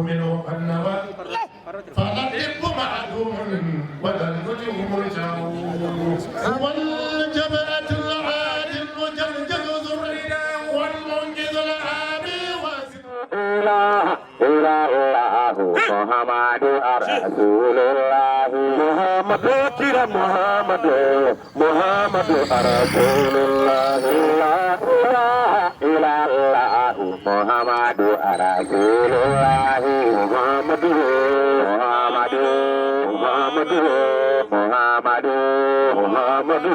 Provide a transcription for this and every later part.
منه النوى فلا الطب معدوم ولا الوجه مرجع هو الجبهة العادي المجلجل ذرنا والمنجز العامي واسد إله إلا الله محمد رسول الله محمد كرا محمد محمد رسول الله لا إله إلا الله محمد رسول الله محمد محمد محمد محمد محمد محمد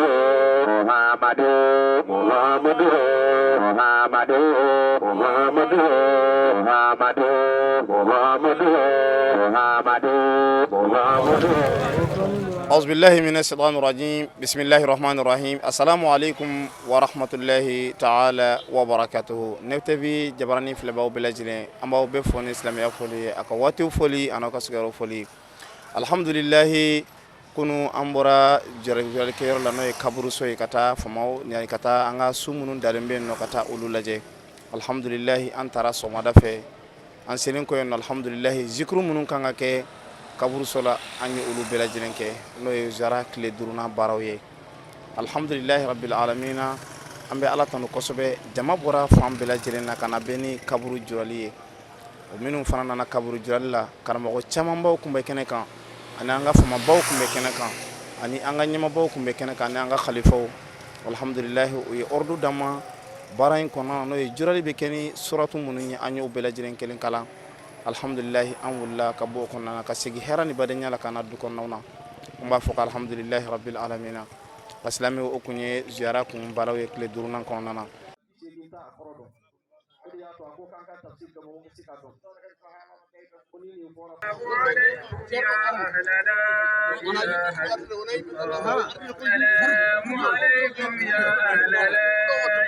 محمد محمد محمد محمد محمد محمد محمد. أعوذ بالله من الشيطان الرجيم، بسم الله الرحمن الرحيم. السلام عليكم ورحمة الله تعالى وبركاته. Ne TV jabarani filɛbaw bɛɛ lajɛlen, an b'aw bɛɛ fo ni silamɛya foli ye, a ka waatiw foli a n'aw ka sigiyɔrɔ foli. Alhamdulilahi, kunu an bɔra jɔlikɛyɔrɔ la, n'o ye kaburuso ye, ka taa famaw ka taa an ka su minnu dalen bɛ yen nɔ, ka taa olu lajɛ. Alhamdulilahi, an taara sɔgɔmada fɛ. An selen kɔ yen nɔ, alhamdulilahi, zikuru minnu kan ka kɛ kaburuso la, an ye olu bɛɛ lajɛlen kɛ, n'o ye zara tile duurunan baaraw ye. Alhamdulilahi rabbil alamina, an bɛ Ala tanu kosɛbɛ. Jama bɔra fan bɛɛ lajɛlen na ka na bɛn ni kaburu jɔli ye. O minnu fana nana kaburu jɔli la, karamɔgɔ camanbaw tun bɛ kɛnɛ kan, ani an ka famabaw tun bɛ kɛnɛ kan, ani an ka ɲɛmabaw tun bɛ kɛnɛ kan, ani an ka khalifaw. Alhamdulilahi, u ye ordre d'an ma baara in kɔnɔ, n'o ye jurali bɛ kɛ ni suratu minnu ye, an y'o bɛɛ lajɛlen kelen kalan. Alhamdulilahi, an wulila ka bɔ o kɔnɔna na ka segin hɛrɛ ni badenya la ka na du kɔnɔnaw na. An b'a fɔ ko alhamdulilahi rabbil alamina. Ka silamɛw, o kun ye ziyara kun baaraw ye tile duurunan kɔnɔna na. Seegin t'a kɔrɔ dɔn, o de y'a to a ko k'an ka tafsir kɛ, mɔgɔ ka se k'a dɔn ko ni nin fɔra. السلام عليكم يا أهل لا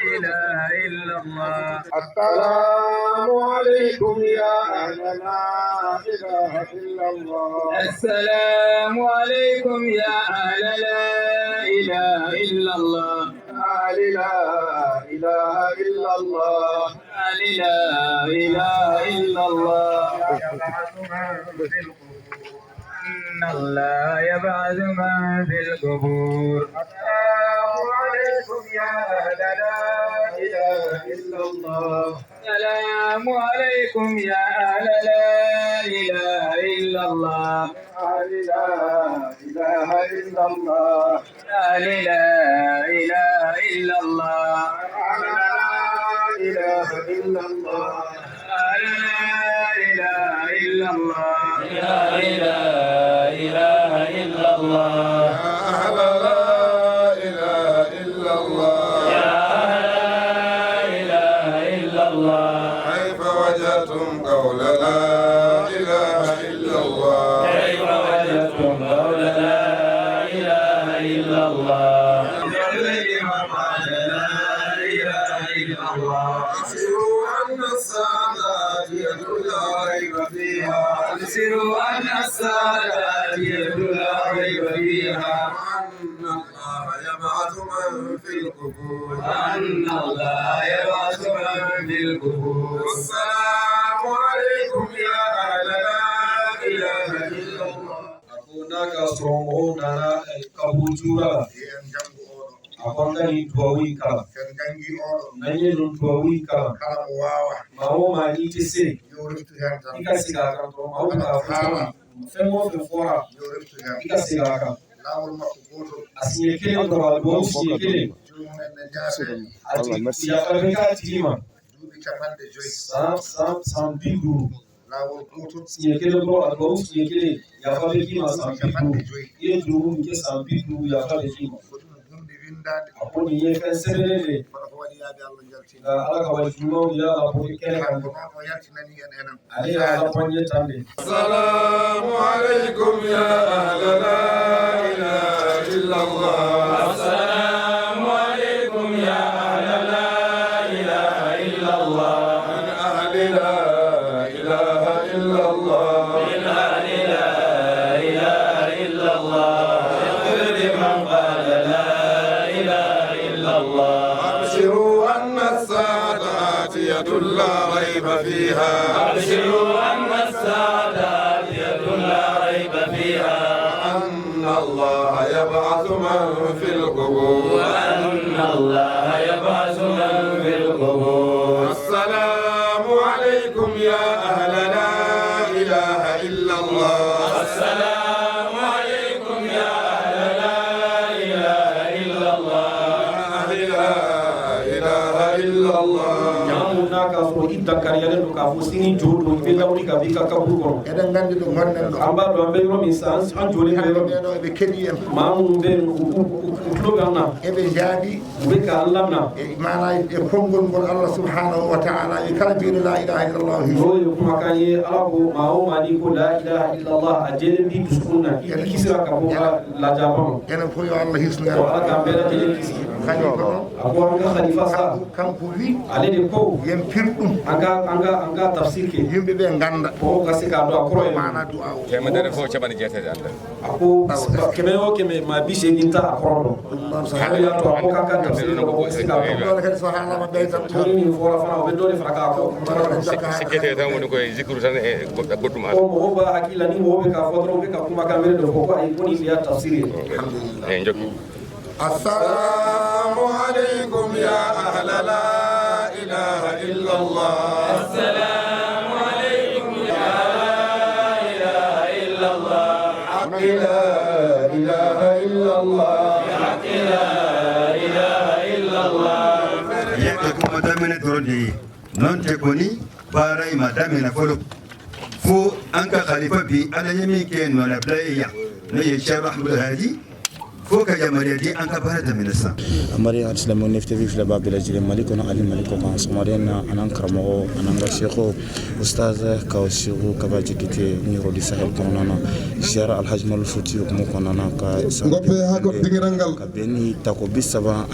إله إلا الله. السلام عليكم يا أهل لا إله إلا الله. السلام عليكم يا أهل لا إله إلا الله. لا إله إلا الله. لا إله إلا الله. يبعث من في القبور. إن الله يبعث من في القبور. السلام عليكم يا أهل لا إله إلا الله. السلام عليكم يا أهل لا إله إلا الله. لا إله إلا الله. لا إله إلا الله. لا إله إلا الله. لا إله إلا الله. لا إله إلا الله. أهل لا إله إلا الله. يا أهل لا إله إلا الله. كيف وجدتم قول لا إله إلا الله؟ كيف وجدتم قول لا إله إلا الله؟ لمن قال لا إله إلا الله. أبشروا أن الساعة آتية لا ريب فيها. أبشروا أن الساعة آتية لا ريب فيها. وأن الله يبعث من في القبور. وأن الله يبعث من في القبور. السلام عليكم يا أهل لا إله إلا الله. A ko n'a ka sɔrɔ mɔgɔw nana kaburu jura la, yen jango oɗo. A ko an ka nin duwawu in kalan. Sen jangi oɗo. N'an ye nin duwawu in kalan, Kala mo wawa. Maa o maa n'i tɛ se, Yo reftu hen tan. I ka segin a kan dɔrɔn. Maaw bɛ k'a fɔ cogo min, fɛn o fɛn fɔra, Yo reftu hen. I ka segin a kan. Lawol makko gotol. A siɲɛ kelen dɔrɔn, a duwawu siɲɛ kelen, Jomum en ne jaabe. A tigi yafa bɛ k'a tigi ma Duuɓi 50. San 50. Lawol gotol. Siɲɛ kelen dɔrɔn, a duwawu siɲɛ kelen, yafa bɛ k'i ma san 50. I ye jurumu min kɛ san 50, yafa bɛ k'i ma. Ko ɗum hunde windade. A ko nin ye fɛn sɛbɛnnen de ye. Kono ko waɗiyaɓe Allah jaltini. Nka Ala ka wali ɲumanw de y'a labɔ kɛnɛ kan. Kanko noon o yaltinani en enen. Ale y'a labɔ n ye tan de. السلام عليكم يا أهل لا إله إلا الله. السلام عليكم يا أهل لا إله إلا الله. من أهل لا إله إلا الله. من أهل لا إله إلا الله. اغفر لمن قال لا إله إلا الله. أبشروا أن الساعة آتية لا ريب فيها. أبشروا أن من في القبور. وأن الله يبعث من في القبور. السلام عليكم يا أهل لا إله إلا الله. السلام عليكم يا أهل لا إله إلا الله. لا إله إلا الله. N'a k'a sɔrɔ i dankariyalen don k'a fɔ sini jo don i bɛ lawuli ka b'i ka kaburu kɔnɔ. Eɗen gandi ɗo gonɗen ɗo. An b'a dɔn an bɛ yɔrɔ min sisan, an jɔlen bɛ yɔrɔ min. Ɓeɗo eɓe keeɗi en. Maa minnu bɛ yen, u tulo bɛ an na. Eɓe jaabi. U bɛ k'an lamina. E mana e konngol ngol Allah subhanahu wa taala e kala mbiɗo la ilaha illallah. N'o ye kumakan ye, Ala ko maa o maa n'i ko la ilaha illallah, a jɛlen b'i dusukun na, i kisira ka bɔ ka lajaba ma. Enen fof yo Allah hisnu en. Ko Ala k'an bɛɛ lajɛlen kisi. Khalifa noon. A ko an ka khalifa sa. Kanko wi. Ale de ko. Yen pirɗum. An ka tafsir kɛ. Yimɓe ɓe ganda. Mɔgɔw ka se k'a dɔn a kɔrɔ ye. Mana du'a o. Kɛmɛ fo 8 anda. A ko 100 o 100, maa 80 t'a a kɔrɔ dɔn. O de y'a to a ko k'an ka tafsir kɛ, mɔgɔw ka se k'a dɔn. Ɗon kadi so haalama ɓeydan. Ko ni nin fɔra fana, o bɛ dɔ de fara k'a fɔ. Sikkete tan woni koye zikru tan e goɗɗum. Ko mɔgɔw b'a hakili la, ni mɔgɔw bɛ k'a fɔ dɔrɔn, u bɛ ka kumakan wɛrɛ de fɔ, ko ayi, ko nin de y'a tafsir ye. E jokki. السلام عليكم يا أهل لا إله إلا الله. السلام عليكم يا لا إله إلا الله. حق لا إله إلا الله. حق لا إله إلا الله. Yette kuma daminɛ dɔrɔn de ye n'o tɛ kɔni baara in ma daminɛ fɔlɔ, fo an ka khalifa bi Ala ye min kɛ nɔnabila ye yan, n'o ye Cheikh Ahmadou Hadi, fo ka yamaruya di an ka baara daminɛ sisan. Amari alisilamɛw, Nef TV filɛbaa bɛɛ lajɛlen, Mali kɔnɔ ani Mali kɔ kan, sɔgɔmada in na, an n'an karamɔgɔ, an n'an ka seko Ustaz Kaw Segu Kaba Jakite, Nioro du Sahel kɔnɔna na, ziyara Alhaji Malu Futi hukumu kɔnɔna na, ka ka bɛn ni tako 36nan,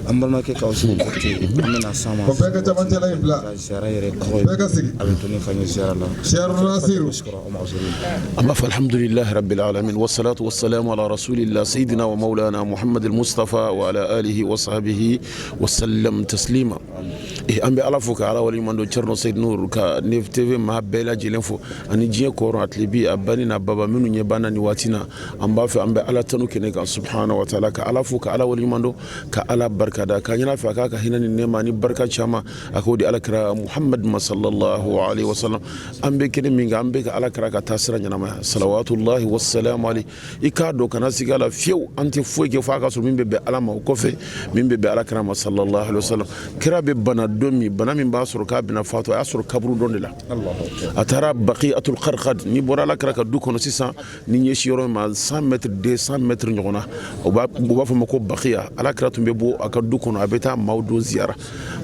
an balimakɛ Kaw Segu Jakite, an bɛna s'an ma Ko bɛɛ ka camancɛla in bila. Ka ziyara yɛrɛ kɔrɔ ye. Bɛɛ ka sigi. A bɛ dɔnni f'an ye ziyara la. Cheikh Nasiru. أما فالحمد لله رب العالمين، والصلاة والسلام على رسول الله سيدنا ومولانا محمد المصطفى وعلى آله وصحبه وسلم تسليما. Eh, an bɛ Ala fo ka Ala waleɲuman dɔn, Thierno Seydou Nour, ka Nef TV maa bɛɛ lajɛlen fo ani diɲɛ kɔrɔ a tilebi a bani n'a baba minnu ɲɛ banna ni waati na. An b'a fɛ an bɛ Ala tanu kɛnɛ kan subhana wa taala, ka Ala fo, ka Ala waleɲuman dɔn, ka Ala barikada, ka ɲin'a fɛ a k'a ka hinɛ ni nɛɛma ni barika caman a k'o di Ala kira Muhammad ma sallallahu alaihi wasallam. An bɛ kɛnɛ min kan, an bɛ ka Ala kira ka taa sira ɲɛnamaya salawatullahi wassalamu alayhi. I k'a dɔn, kana sigi a la fiyewu, an tɛ foyi kɛ f'a ka sɔrɔ min bɛ bɛn Ala ma, o kɔfɛ min bɛ bɛn Ala kira ma sallallahu alaihi wasallam. Kira bɛ bana don min, bana min b'a sɔrɔ k'a bɛna fatu, a y'a sɔrɔ kaburu dɔn de la. A taara Baqiyatul Qarqad. N'i bɔra Ala kira ka du kɔnɔ sisan, ni ɲɛsin yɔrɔ min ma, 100 mètres, 200 mètres ɲɔgɔn na, u b'a fɔ ma ko Baqiya. Ala kira tun bɛ bɔ a ka du kɔnɔ, a bɛ taa maaw don ziyara.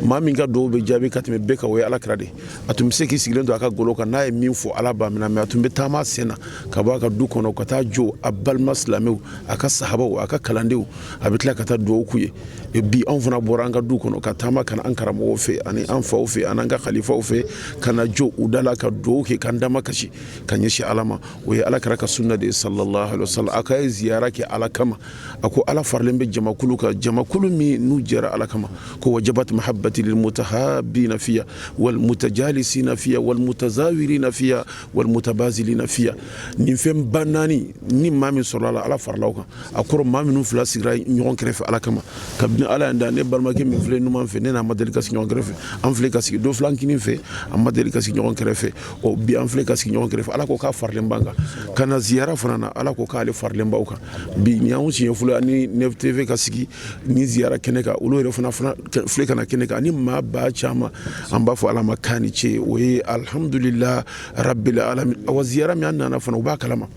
Maa min ka duwawu bɛ jaabi ka tɛmɛ bɛɛ kan, o ye Ala kira de. A tun bɛ se k'i sigilen to a ka golo kan, n'a ye min fɔ Ala b'a minɛ. Mais a tun bɛ taama sen na ka bɔ a ka du kɔnɔ ka taa jɔ a balima silamɛw, a ka sahabaw, a ka kalandenw, a bɛ tila ka taa duwawu k'u ye. Bi anw fana bɔra an ka du kɔnɔ ka taama ka na an karamɔgɔw fɛ ani an faw fɛ ani an ka khalifaw fɛ, ka na jɔ u da la ka duwawu kɛ, k'an dama kasi ka ɲɛsin Ala ma. O ye Ala kira ka sunna de ye sallallahu alaihi wasallam. A ka ye ziyara kɛ Ala kama. A ko Ala faralen bɛ jamakulu kan, jamakulu min n'u jɛra Ala kama, ko wajabat mahabbati lil mutahabbina fiya wal mutajalisina fiya wal mutazawirina fiya wal mutabazilina fiya. Nin fɛn ba naani ni maa min sɔrɔla la, Ala farala o kan. A kɔrɔ, maa minnu fila sigira ɲɔgɔn kɛrɛfɛ Ala kama. Kabini Ala y'an da, ne balimakɛ min filɛ numan fɛ, ne n'a ma deli ka sigi ɲɔgɔn kɛrɛfɛ. An filɛ ka sigi dɔ filan kinin fɛ, an ma deli ka sigi ɲɔgɔn kɛrɛfɛ. Ɔ bi an filɛ ka sigi ɲɔgɔn kɛrɛfɛ. Ala ko k'a faralen b'an kan ka na ziyara fana na. Ala ko k'ale faralen b'aw kan. Bi nin y'anw siɲɛ fɔlɔ ani Nef TV ka sigi ni ziyara kɛnɛ kan. Olu yɛrɛ fana filɛ ka na kɛnɛ kan ani maa ba caman. An b'a fɔ Ala ma k'a ni ce. O ye alhamdulillah rabbil alamin. Awa, ziyara min an nana fana, u b'a kalama,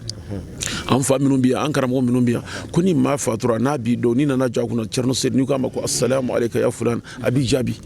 an fa minnu bɛ yan, an karamɔgɔ minnu bɛ yan, ko ni maa fatura n'a b'i dɔn, n'i nana jɔ a kunna, Thierno Seydou, n'i k'a ma ko assalamu alayka ya fulan, a b'i jaabi.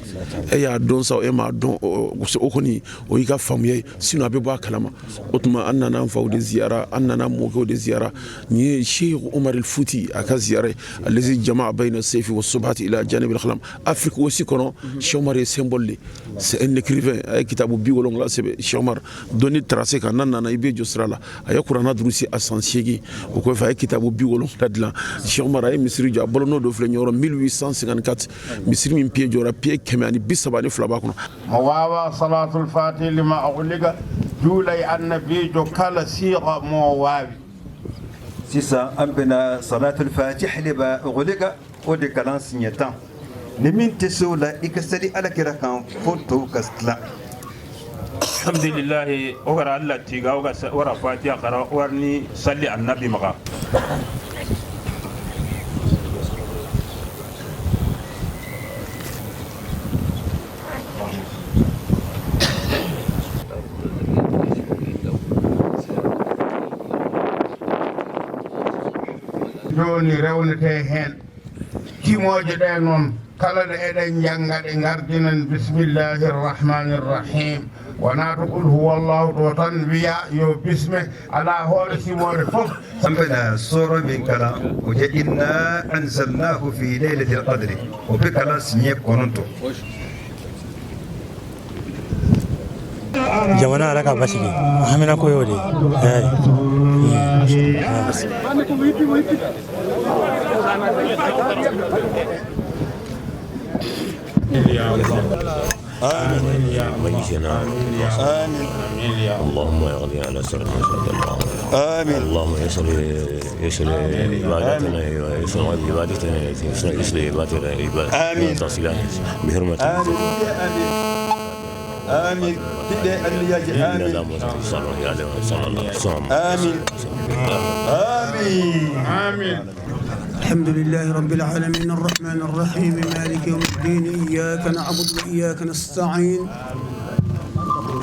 E y'a dɔn sa, e m'a dɔn, o kɔni o y'i ka faamuya ye, sinon a bɛ bɔ a kalama. O tuma an nana an faw de ziyara, an nana mɔkɛw de ziyara. Nin ye Sheikh Umar El Fouti a ka ziyara ye, allazi jama'a bayna sayfi wa subhati ila janibi al-khalam. Afrique aussi kɔnɔ, Cheikh Umar ye symbole de, c'est un écrivain. A ye kitabu 70 sɛbɛn. Cheikh Umar dɔnni tracé kan, n'a nana i bɛ jɔ sira la. A ye kuranna durusi a san 8, o kɔfɛ a ye kitabu 70 dilan. Cheikh Umar a ye misiri jɔ, a balo n'o dɔ filɛ ɲɔrɔ 1854, misiri min pied jɔra, pied 132 b'a kɔnɔ. Mo wawa salatul fati lima ughliqa juulay annabijo kala siiqa mo waawi. Sisan an bɛna salatul fatih lima ughliqa o de kalan siɲɛ 10. Ni min tɛ se o la, i ka seli Ala kira kan fo tɔw ka tila. Alhamdulilahi, o gara Alla tiga o ga wara fatiha kara warni salli annabi maga. Joni rewnete hen timoje ɗe noon kala ɗo eɗen jangga ɗe gardinen bismillahi rrahmani rrahim, wona to qul huwa llahu ɗo tan wiya yo bisme ala hoore simore foof. An bɛna sɔrɔ min kalan, o ye inna anzalnahu fi laylatil qadri, o bɛ kalan siɲɛ 9. Jamana, Ala ka basigi, hamina ko y'o de ye. آمين ميتنا. آمين. اللهم اغني على سر. آمين. اللهم يسر يسر عبادتنا، يسر عبادتنا، يسر يسر عبادتنا. آمين. بحرمة. آمين آمين آمين آمين آمين آمين. الحمد لله رب العالمين الرحمن الرحيم مالك يوم الدين إياك نعبد وإياك نستعين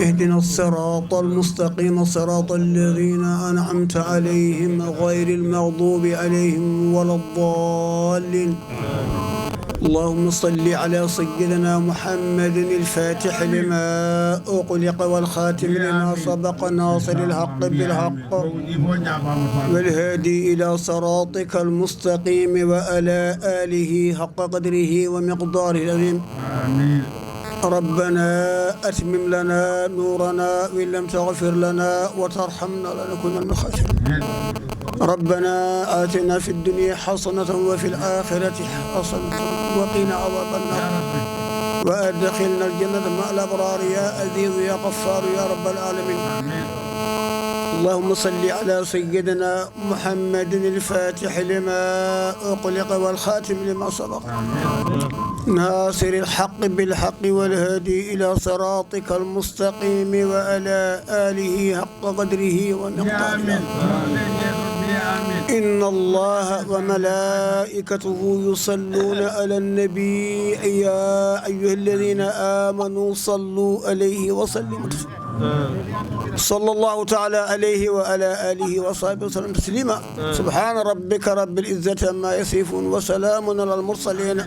اهدنا الصراط المستقيم صراط الذين أنعمت عليهم غير المغضوب عليهم ولا الضالين. اللهم صل على سيدنا محمد الفاتح لما أغلق والخاتم لما سبق ناصر الحق بالحق والهادي إلى صراطك المستقيم وعلى آله حق قدره ومقداره العظيم. ربنا أتمم لنا نورنا وإن لم تغفر لنا وترحمنا لنكون من الخاسرين. ربنا آتنا في الدنيا حسنة وفي الآخرة حسنة وقنا عذاب النار وأدخلنا الجنة مع الأبرار يا عزيز يا غفار يا رب العالمين. اللهم صل على سيدنا محمد الفاتح لما أغلق والخاتم لما سبق ناصر الحق بالحق والهادي إلى صراطك المستقيم وعلى آله حق قدره ومقداره. إن الله وملائكته يصلون على النبي يا أيها الذين آمنوا صلوا عليه وسلموا تسليما. صلى الله تعالى عليه وعلى آله وصحبه وسلم تسليما. سبحان ربك رب العزة عما يصفون وسلام على المرسلين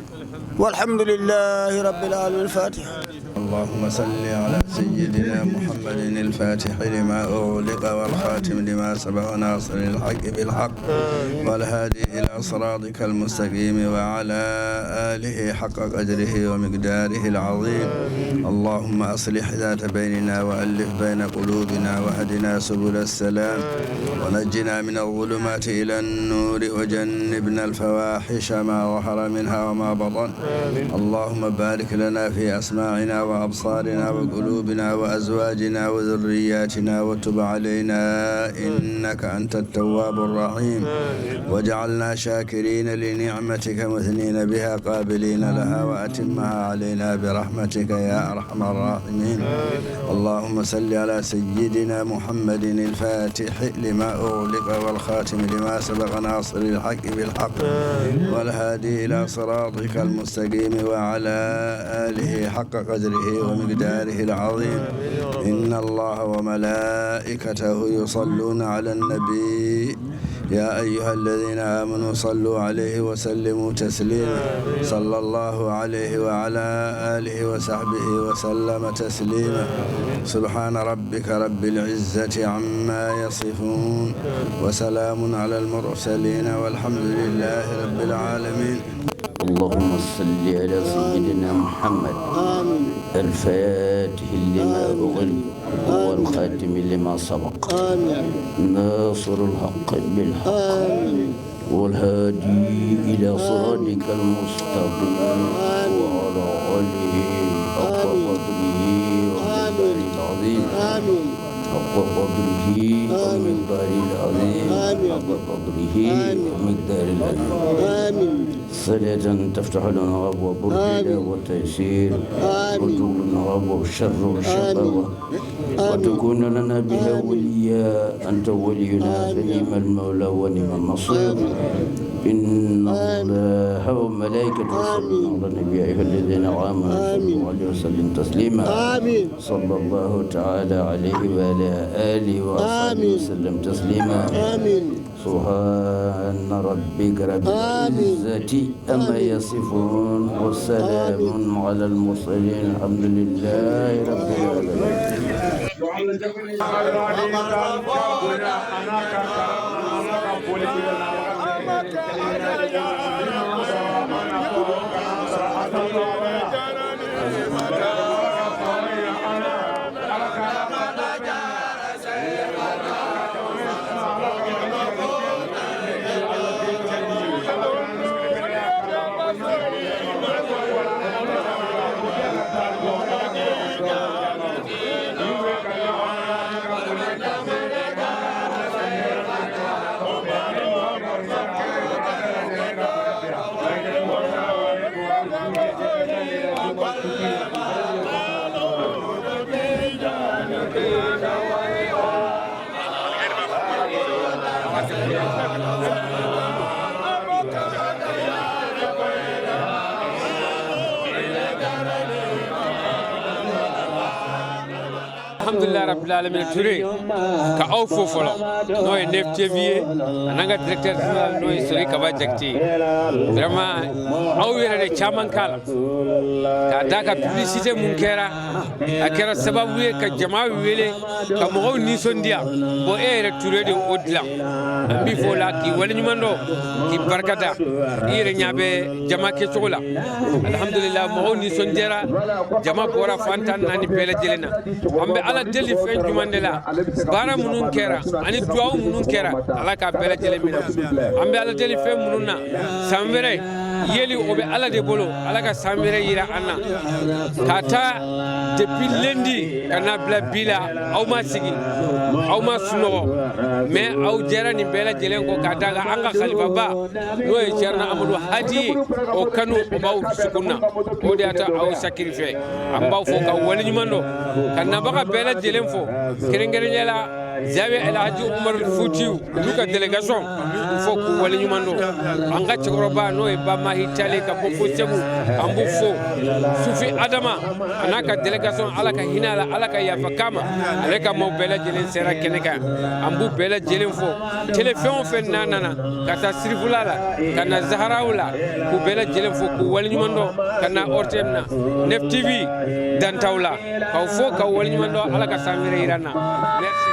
والحمد لله رب العالمين. الفاتحة. اللهم صل على سيدنا محمد الفاتح لما أغلق والخاتم لما سبق ناصر الحق بالحق والهادي إلى صراطك المستقيم وعلى آله حق قدره ومقداره العظيم. اللهم أصلح ذات بيننا وألف بين قلوبنا واهدنا سبل السلام ونجنا من الظلمات إلى النور وجنبنا الفواحش ما ظهر منها وما بطن. اللهم بارك لنا في أسماعنا وأبصارنا وقلوبنا وأزواجنا وذرياتنا وتب علينا إنك أنت التواب الرحيم. واجعلنا شاكرين لنعمتك مثنين بها قابلين لها وأتمها علينا برحمتك يا أرحم الراحمين. اللهم صل على سيدنا محمد الفاتح لما أغلق والخاتم لما سبق ناصر الحق بالحق والهادي إلى صراطك المستقيم وعلى آله حق قدره ومقداره العظيم. إن الله وملائكته يصلون على النبي يا أيها الذين آمنوا صلوا عليه وسلموا تسليما. صلى الله عليه وعلى آله وصحبه وسلم تسليما. سبحان ربك رب العزة عما يصفون وسلام على المرسلين والحمد لله رب العالمين. اللهم صل على سيدنا محمد الفاتح لما أغلق والخاتم لما سبق ناصر الحق بالحق والهادي إلى صراطك المستقيم وعلى آله حق قدره ومقداره العظيم. حق قدره ومقداره العظيم حق قدره ومقداره العظيم. صلاة تفتح لنا أبواب الهدى والتيسير وتغلق لنا أبواب الشر والشقاوة وتكون لنا بها وليا، أنت ولينا فنعم المولى ونعم النصير. إن الله وملائكته يصلون على النبي يا أيها الذين آمنوا صلوا عليه وسلم تسليما. صلى الله تعالى عليه وعلى آله وصحبه وسلم تسليما. سبحان ربك رب العزة عما يصفون وسلام على المرسلين، الحمد لله رب العالمين. Alhamdulillah rabbil alamin. Touré ka aw fo fɔlɔ n'o ye Nef TV ye, a n'an ka directeur général n'o ye Sori Kaba Jakite ye. Vraiment aw yɛrɛ de caman k'a la k'a d'a ka publicité mun kɛra, a kɛra sababu ye ka jama wele ka mɔgɔw nisɔndiya. Bon e yɛrɛ Touré de o dilan, an b'i fo la k'i waleɲuman dɔn k'i barikada. I yɛrɛ ɲɛ bɛ jama kɛcogo la, alhamdulillah mɔgɔw nisɔndiyara, jama bɔra fan 14 bɛɛ lajɛlen na. An bɛ Ala deli fɛn jumɛn de la, baara minnu kɛra ani duwawu minnu kɛra, Ala k'a bɛɛ lajɛlen minɛ. An bɛ Ala deli fɛn minnu na, san wɛrɛ yeli o bɛ Ala de bolo, Ala ka san wɛrɛ yira an na. Ka taa depuis lundi ka na bila bi la, aw ma sigi, aw ma sunɔgɔ, mais aw jɛra nin bɛɛ lajɛlen kɔ k'a d'a kan an ka khalifaba n'o ye Thierno Amadou Hadi ye, o kanu o b'aw dusukun na, o de y'a to aw sacrifié. An b'aw fo ka waleɲuman dɔn ka nabaga bɛɛ lajɛlen fo, kɛrɛnkɛrɛnnenya la Zawiya El Hadji Umar Foutiou n'u ka délégation, u fo k'u waleɲuman dɔn. An ka cɛkɔrɔba n'o ye Bamahi Tale ka bɔ fo Segu, an b'u fo. Sufi Adama a n'a ka délégation, Ala ka hinɛ a la, Ala ka yafa k'a ma, ale ka maaw bɛɛ lajɛlen sera kɛnɛ kan, an b'u bɛɛ lajɛlen fo. Télé fɛn o fɛn n'a nana ka taa Sirifula la, ka na Zaharaw la, k'u bɛɛ lajɛlen fo k'u waleɲuman dɔn, ka na ORTM na, Nef TV dantaw la, k'aw fo k'aw waleɲuman dɔn. Ala ka san wɛrɛ yira an na. Merci.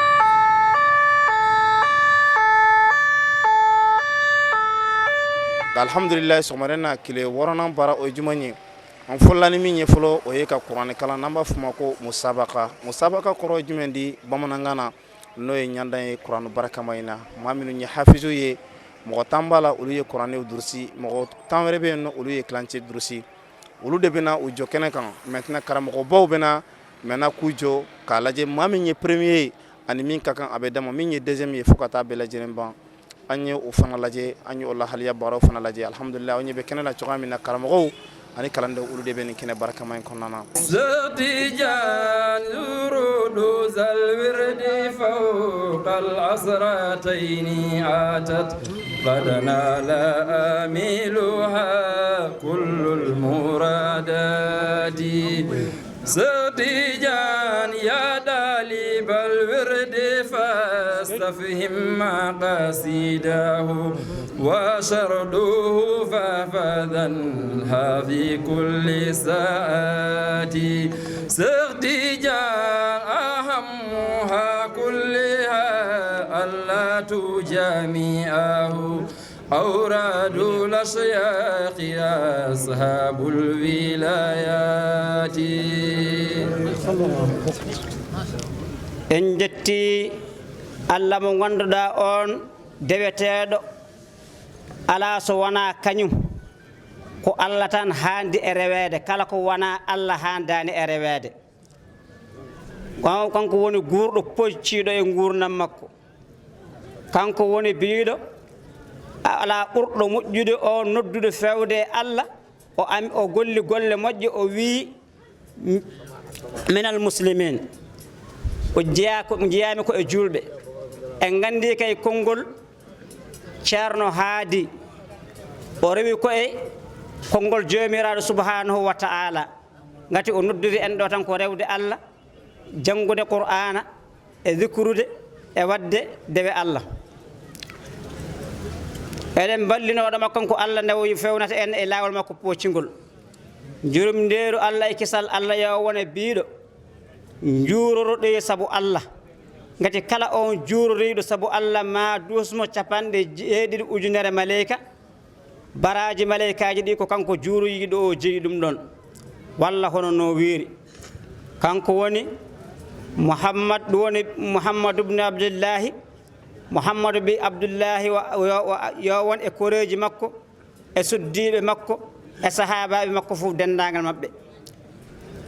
Alhamdulillah sɔgɔmada in na tile 6nan baara o ye jumɛn ye? An fɔlɔla ni min ye fɔlɔ, o ye ka kuranɛ kalan, n'an b'a fɔ o ma ko musabaka. Musabaka kɔrɔ ye jumɛn di bamanankan na? N'o ye ɲandan ye kuranɛ barakama in na. Maa minnu ye hafizu ye, mɔgɔ 10 b'a la, olu ye kuranɛw durusi, mɔgɔ 10 wɛrɛ bɛ yen nɔ, olu ye kilancɛ durusi. Olu de bɛna u jɔ kɛnɛ kan. Maintenant karamɔgɔbaw bɛna maintenant k'u jɔ k'a lajɛ maa min ye premier ye ani min ka kan a bɛ d'a ma, min ye deuxième ye, fo ka taa bɛɛ lajɛlen ban. An ye o fana lajɛ, an ye o lahaliya baaraw fana lajɛ. Alhamdulillah aw ɲɛ bɛ kɛnɛ la cogoya min na, karamɔgɔw ani kalandenw olu de bɛ nin kɛnɛ barakama in kɔnɔna na. سديجان يا دالب الورد فاستفهم ما قصيده وشردوه ففذنها في كل ساعة. سديجان أهمها كلها ألا تجامعه أوراد الأشياخ أصحاب الولايات. En jetti Allah mo ganduɗa on deweteɗo ala so wona kañum, ko Allah tan handi e rewede, kala ko wona Allah handani e rewede. Kanko woni guurɗo pocciiɗo e nguurnam makko. Kanko woni biiɗo alaa ɓurɗo moƴƴude o noddude fewde e Allah, o am o golli golle moƴƴe, o wii minal muslimin. O jeyaa ko jeyaami ko e juulɓe. En nganndi kay konngol Ceerno Haadi o rewi ko e konngol Joomiraaɗo subahanahu wa ta'ala, ngati o noddiri en ɗo tan ko rewde Allah, janngude Qur'ana e zikrude e wadde dewe Allah. Eɗen ballinoɗo makko kanko Allah nde fewnata en e laawol makko poccingol. Jurum ndeeru Allah e kisal Allah yo wone biiɗo juuroroɗo sabu Allah, ngati kala on juuroriɗo sabu Allah ma dusmo 7 ujunere maleyka. Baraji maleykaji ɗi ko kanko juuroyiɗo o jeeyi ɗum ɗon, walla hono no wiiri. Kanko woni Muhammad, ɗum woni Muhammadu ibnu Abdillahi. Muhammadu bi Abdullahi yo won e koreji makko e suddiɓe makko e sahabaɓe makko fof dendagal maɓɓe.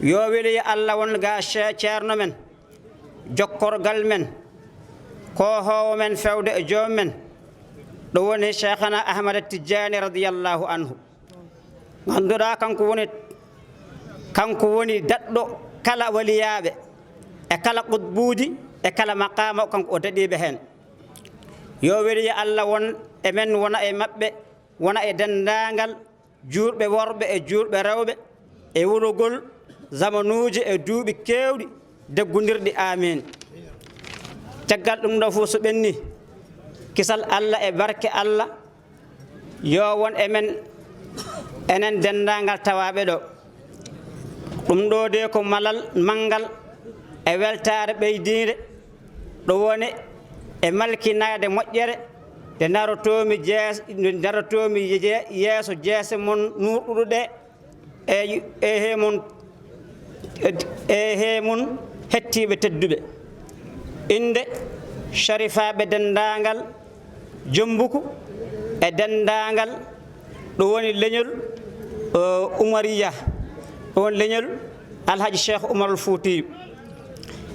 Yo weloyo Allah won ga ceerno men, jokkorgal men, kohowo men fewde e joom men, ɗo woni Cheikhana Ahmada Tijani radiyallahu anhu. Ganduɗa kanko woni daɗɗo kala waliyaɓe e kala qutbuji e kala maqama, kanko o daɗiɓe hen. Yo weloyo Allah won e men, wona e maɓɓe, wona e dendagal juurɓe worɓe e juurɓe rewɓe e wurogol zamanuji e duuɓi kewɗi deggodirɗi, amin. Caggal ɗum ɗo fof so ɓenni, kisal Allah e barke Allah yo won e men enen dendagal tawaɓe ɗo. Ɗum ɗo de ko malal manngal e weltare ɓeydide, ɗo woni e malkinade moƴƴere nde darotomi darotomi yeeso jeese mon nurɗuɗo ɗe e he mon hettiɓe tedduɓe. Inde sharifaɓe dendagal Jombuku e dendagal ɗo woni leñol Umariya, ɗo woni leñol Alhaji Cheikh Umarul Foutiyu,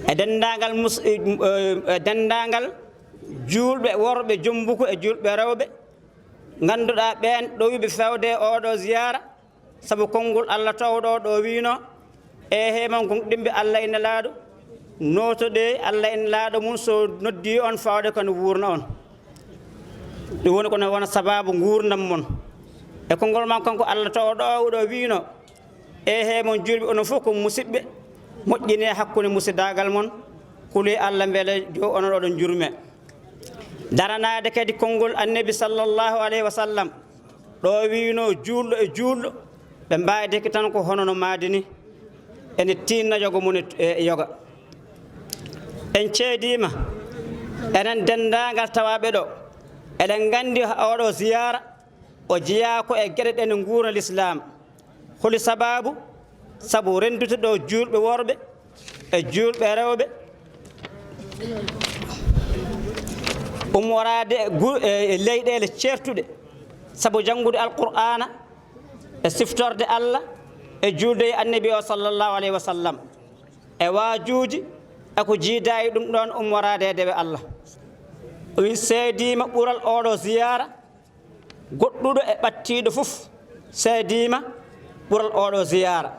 e dendagal dendagal juulɓe worɓe Jombuku e juulɓe rewɓe ganduɗa ɓen ɗowiɓe fewde oɗo ziyara, sabu konngol Allah towɗo ɗo wino e heman gonɗinɓe Allah ina laaɗo notoɗe Allah ina laaɗo mum so noddi on fawde kono wuurna on. Ɗum woni kono wona sababu gurdam mon. E konngol makko kanko Allah towɗo ɗo wino e hemon juulɓe onon fof ko musidɓe, moƴƴine hakkunde musiddagal mon, kuli Allah beele jo onon oɗon jurme. Daranade kadi konngol annabi sallallahu alayhi wa sallam ɗo wino juulɗo e juulɗo ɓe mbaadi tan ko hono no maadi ni, ene tinna yoga mum e yoga. En ceedima enen dendagal tawaɓe ɗo, eɗen gandi oɗo ziyara o jeeya ko e gueɗe ɗe ne guura l'islam. Holi sababu? Sabu rendude ɗo juulɓe worɓe e juulɓe rewɓe, ummorade e leyɗele ceertuɗe, sabu janngude alqur'ana e siftorde Allah e juulde e annabi o sallallahu alayhi wa sallam e waajuuji e ko jiida e ɗum ɗon ummorade e dewe Allah. O wi seediima ɓural oɗo ziyara, goɗɗuɗo e ɓattiiɗo fof seediima ɓural oɗo ziyara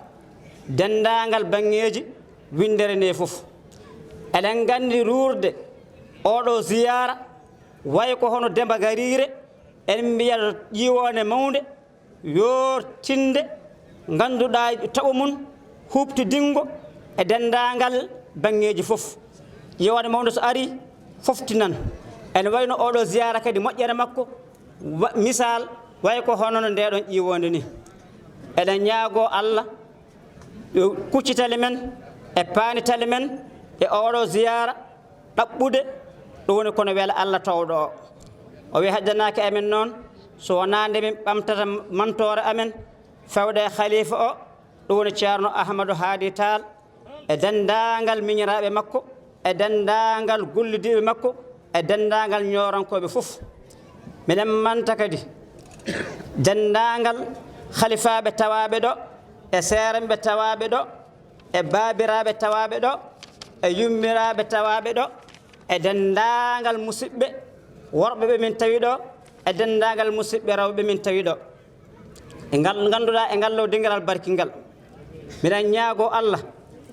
dendagal bangeji windere nde fof. Eɗen gandi ruurde oɗo ziyara way ko hono Demba Garire, en mbiyata ƴiwonde mawde yortinde ganduɗa taaɓo mum huɓtidingo e dendagal bangeji fof. Ƴiwonde mawde so ari foftinan. Ene wayno oɗo ziyara kadi moƴƴere makko misal way ko hono no ndeɗon ƴiwonde ni. Eɗen ñaago Allah yo kuccitale men e paanitale men e oɗo ziyara ɗaɓɓude ɗum woni kono wela Allah towɗo o. O wi hajjanaki amen noon so wona nde min ɓamtata mantore amen fewde e khalifa o, ɗum woni ceerno Ahmadou Hadi Tall e dendagal miñiraɓe makko e dendagal gollidiɓe makko e dendagal ñorankoɓe fof. Minen manta kadi dendagal khalifaɓe tawaɓe ɗo e seerenɓe tawaɓe ɗo e baabiraɓe tawaɓe ɗo E yummiraɓe tawaɓe ɗo e dendagal musidɓe worɓe ɓe min tawi ɗo e dendagal musidɓe rewɓe min tawi ɗo e ngal ganduɗa e ngal ɗo dingiral barkingal miɗen ñaago Allah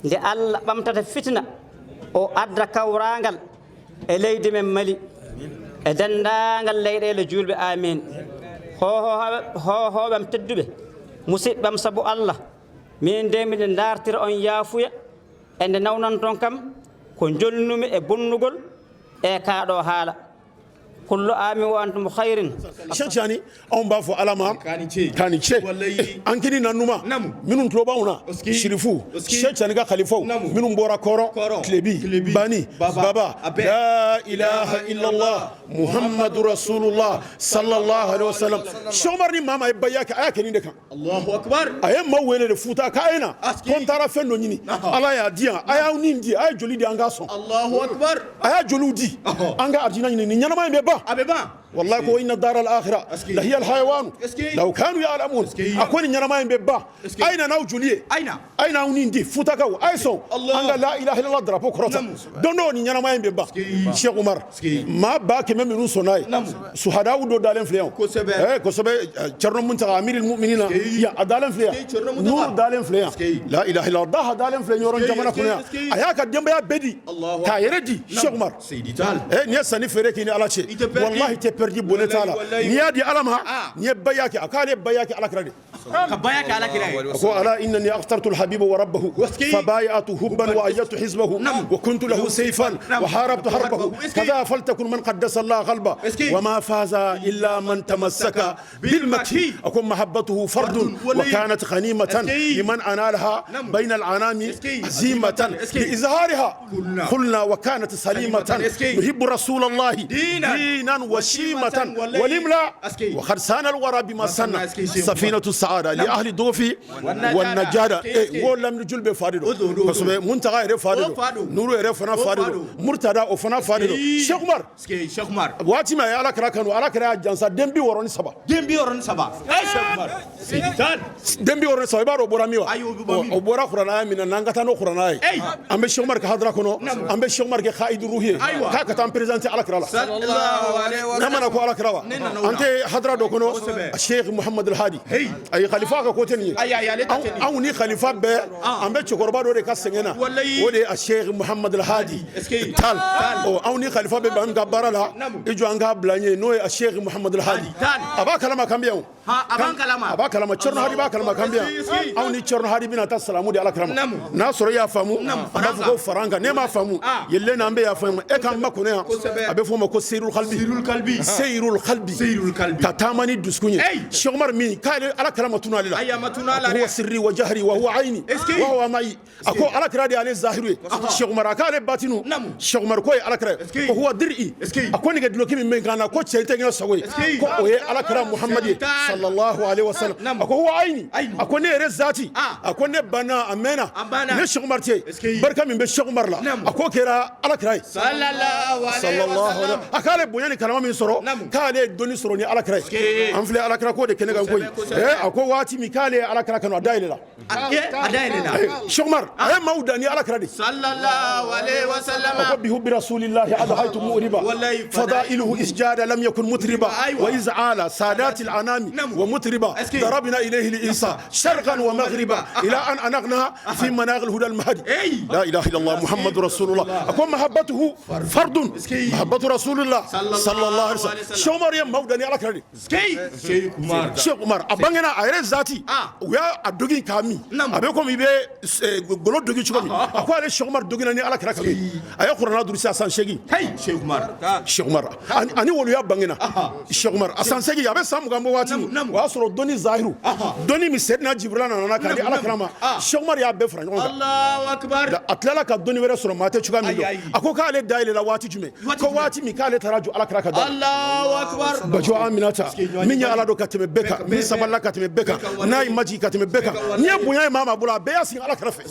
nde Allah ɓamtata fitina o adda kawrangal e leydi men Mali e dendagal leyɗele julɓe amin. Hohoɓam tedduɓe musidɓam saabu Allah min de miɗen dartira on yaafuya e nde nawnan toon kam ko jolnumi e bonnugol e kaɗo haala. Kullu amin wa antum khairin. Cheikh Tidiane anw b'a fɔ Ala ma k'a ni ce an kini na numa minnu tulo b'anw na Sirifu Cheikh Tidiane ka khalifaw minnu bɔra Kɔrɔn Tilebi Bani Baba la ilaha illallah Muhammadu Rasulullah sallallahu alaihi wasallam. Cheikh Omar ni maa maa ye baya kɛ a y'a kɛ nin de kan. Allahu akbar. A ye maaw wele de Futa k'a ye na ko n taara fɛn dɔ ɲini Ala y'a di yan a y'aw ni di a ye joli di an k'a sɔn. Allahu akbar. A y'a joliw di an ka arijinɛ ɲini nin ɲɛnama in bɛ ban. A bɛ ban. Wallahi ko inna dara al-akhirah la hiya al-hayawan law kanu ya'lamun. A ko nin ɲɛnama in bɛ ban a ye na n'aw joli ye a ye n'aw ni di Futakaw a ye sɔn an ka la ilaha illallah drapeau kɔrɔta don dɔ nin ɲɛnama in bɛ ban. Cheikh Omar maa 100,000 minnu sɔnna ye suhadaw dɔ dalen filɛ yan kosɛbɛ Thierno Mountaga amiril mu'minina yan a dalen filɛ yan Nuru dalen filɛ yan la ilaha illallah Daha dalen filɛ Ɲɔrɔ jamana kɔnɔ yan a y'a ka denbaya bɛɛ di k'a yɛrɛ di Cheikh Omar. N'i ye sanni feere k'i ni Ala cɛ wallahi tɛ perdi bonne t'a la n'i y'a di Ala ma n'i ye baya kɛ a k'ale baya kɛ Ala kira de ka baya kɛ Ala kira ye. A ko ala innani akhtartu alhabiba wa rabbahu fabayatu hubban wa ayyatu hizbahu wa kuntu lahu sayfan wa harabtu harbahu kadha faltakun man qaddasa Allah qalba wa ma faza illa man tamassaka bil makki. A ko mahabbatuhu fardun wa kanat ghanimatan liman analaha bayna al'anami azimatan li izhariha qulna wa kanat salimatan nuhibbu rasulallahi dinan wa shimatan walimla wa qad sana alwara bima sanna safinatu السعادة لأهل الضوفي والنجادة. wo lamini joli bɛ fa de don kosɛbɛ Muntaga yɛrɛ fa de don Nuru yɛrɛ fana fa de don Murtada o fana fa de don. Cheikh Umar waati min a ye Ala kira kanu Ala kira y'a jansa den 63. Den 63. Den 63 i b'a dɔn o bɔra min wa? O bɔra kuranɛ min na n'an ka taa n'o kuranɛ ye an bɛ Cheikh Umar ka hadara kɔnɔ an bɛ Cheikh Umar kɛ khaidu ruhi ye k'a ka taa an présenter Ala kira la n'a mana ko Ala kira wa an tɛ hadara dɔ kɔnɔ Cheikh Muhammad El Hadi ayi khalifa ka ko tɛ nin ye anw ni khalifa bɛɛ an bɛ cɛkɔrɔba dɔ de ka sɛgɛn na o de ye a Cheikh Muhammad El Hadi Tal anw ni khalifa bɛ ban ka baara la i jɔ an k'a bila n ye n'o ye a Cheikh Muhammad El Hadi a b'a kalama kan bɛ yan a b'a kalama Thierno Hadi b'a kalama kan bɛ yan anw ni Thierno Hadi bɛna taa salamu di Ala kira ma n'a sɔrɔ i y'a faamu an b'a fɔ ko fara an kan n'e m'a faamu yɛlɛlen na an bɛ y'a faamu e k'an makɔnɔ yan a bɛ fɔ o ma ko seyrul qalbi seyrul qalbi ka taama ni dusukun ye. Cheikh Umar min k'ale Ala kira ma tunu ale la huwa sirri wa jahri wa huwa ayni wa huwa ma'i a ko Ala kira de y'ale zahiru ye Cheikh Umar a k'ale batinu Cheikh Umar ko ye Ala kira ye ko huwa dir'i a ko nɛgɛ duloki min bɛ n kan na ko cɛ tɛ n ka sago ye ko o ye Ala kira Muhammad ye sallallahu alaihi wasallam a ko huwa ayni a ko ne yɛrɛ zati a ko ne banna a mɛnna ne Cheikh Umar tɛ barika min bɛ Cheikh Umar la a ko kɛra Ala kira ye sallallahu alaihi wasallam a k'ale bonya ni karama min sɔrɔ k'ale ye dɔnni sɔrɔ ni Ala kira ye an filɛ Ala kira ko de kɛnɛ kan koyi a ko waati min k'ale ye Ala kira kanu a da yɛlɛla a da yɛlɛla Cheikh Umar a ye maaw dan ni Ala kira de sallallahu alaihi wasallam a ko bihubbi rasulillahi adhaytu mu'riba fadailuhu isjada lam yakun mutriba wa iz'ala sadati al-anami wa mutriba darabna ilayhi al-insa sharqan wa maghriba ila an anaqna fi managh al-huda al-mahdi la ilaha illallah muhammadur rasulullah a ko mahabbatuhu fardun mahabbatu rasulillah sallallahu alaihi wasallam Cheikh Umar ye maaw dan ni Ala kira de Cheikh Umar a bangena a yɛrɛ zati u y'a dogi k'a min a bɛ komi i bɛ golo dogi cogo min a ko ale Cheikh Umar dogina ni Ala kira kanu a ye kuranɛ durusi a san 8 Cheikh Umar ani woloya bangena Cheikh Umar a san 8 a bɛ san 20 bɔ waati min o y'a sɔrɔ dɔnni zahiru dɔnni min Seydina Jibrila nana k'a di Ala kira ma Cheikh Umar y'a bɛɛ fara ɲɔgɔn kan Allahu akbar a tilala ka dɔnni wɛrɛ sɔrɔ maa tɛ cogoya min dɔn a ko k'ale da yɛlɛla waati jumɛn ko waati min k'ale taara jɔ Ala kira ka da la. Allahu akbar. Bajo Aminata min ye Ala dɔn ka tɛmɛ bɛɛ kan, min sabalila ka tɛmɛ bɛɛ kan, n'a y'i majigin ka tɛmɛ bɛɛ kan, n'i ye bonya ye maa maa bolo, a bɛɛ y'a sigi Ala kɛrɛfɛ.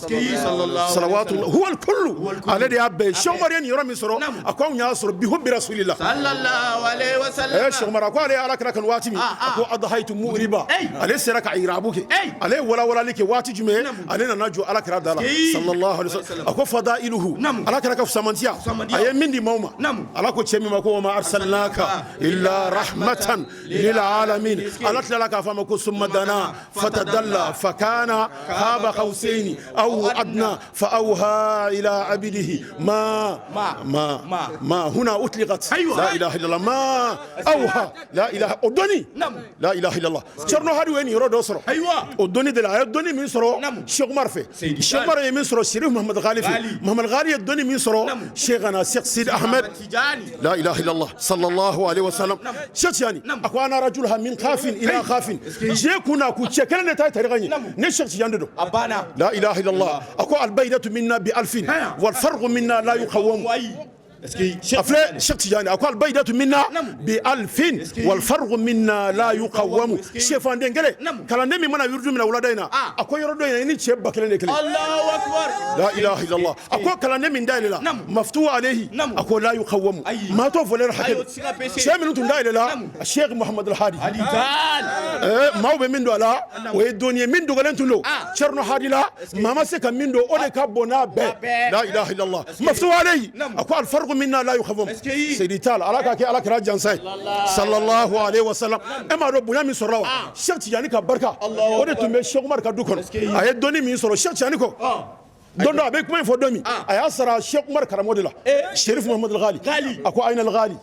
Salawatu huwa kullu, ale de y'a bɛɛ ye. Cheikh Umar ye nin yɔrɔ min sɔrɔ, a ko anw y'a sɔrɔ bi hubbi rasulillah sallallahu alaihi wasallam. Cheikh Umar a ko ale ye Ala kira kanu waati min, a ko adahaitu mu'riba, ale sera ka irabu kɛ, ale ye walawalali kɛ waati jumɛn, ale nana jɔ Ala kira da la sallallahu alaihi wasallam. A ko fadailuhu, Ala kira ka fusamantiya, a ye min di maaw ma, Ala ko cɛ min ma ko wa ma arsalnaka illa rahmatan lil alamin. Ala tilala k'a fɔ a ma ko summa dana fatadalla fakana qaba qausaini aw adna fa awha ila abdihi ma ma ma huna utliqat la ilaha illallah ma awha la ilaha o dɔnni la ilaha illallah. Thierno Hadi ye nin yɔrɔ dɔ sɔrɔ, o dɔnni de la a ye dɔnni min sɔrɔ Cheikh Umar fɛ, Cheikh Umar ye min sɔrɔ Chérif Mohamed Ghali fɛ, Mohamed Ghali ye dɔnni min sɔrɔ Cheikhana Cheikh Sidi Ahmed la ilaha illallah sallallahu alaihi wasallam. Cheikh Tidiane a ko ana rajulha min khafin ila khafin, je kunna ku cɛ kelen de ta ye tariqa ye, ne Cheikh Tidiane de don. La ilaha illallah. A ko albaydatu minna bi alfin wal farqu minna la yuqawwam. A filɛ Cheikh Tidiane a ko albaydatu minna bi alfin wal farqu minna la yuqawwamu. Sɛfanden kelen kalanden min mana yiridu minɛ wulada in na, a ko yɔrɔ dɔ in na i ni cɛ 1000 de kelen. Allahu akbar. La ilaha illallah. A ko kalanden min dayɛlɛ la maftuhu alayhi, a ko la yuqawwamu, maa t'o voleur hakɛ dɔn. Cɛ minnu tun dayɛlɛ la, Cheikh Mohamed El Hadi, maaw bɛ min don a la o ye dɔnni ye min dogolen tun don Thierno Hadi la, maa ma se ka min don o de ka bon n'a bɛɛ. La ilaha illallah maftuhu alayhi. A ko al farqu minna la yuqawwamu. Seydi Tall, Ala k'a kɛ Ala kira jansa ye sallallahu alaihi wasallam. E m'a dɔn bonya min sɔrɔla wa Cheikh Tidiane ka barika o de tun bɛ Cheikh Umar ka du kɔnɔ. A ye dɔnni min sɔrɔ Cheikh Tidiane kɔ, don dɔ a bɛ kuma in fɔ don min, a y'a sara Cheikh Umar karamɔgɔ de la, Chérif Mohamed El Ghali. A ko ayina El Ghali,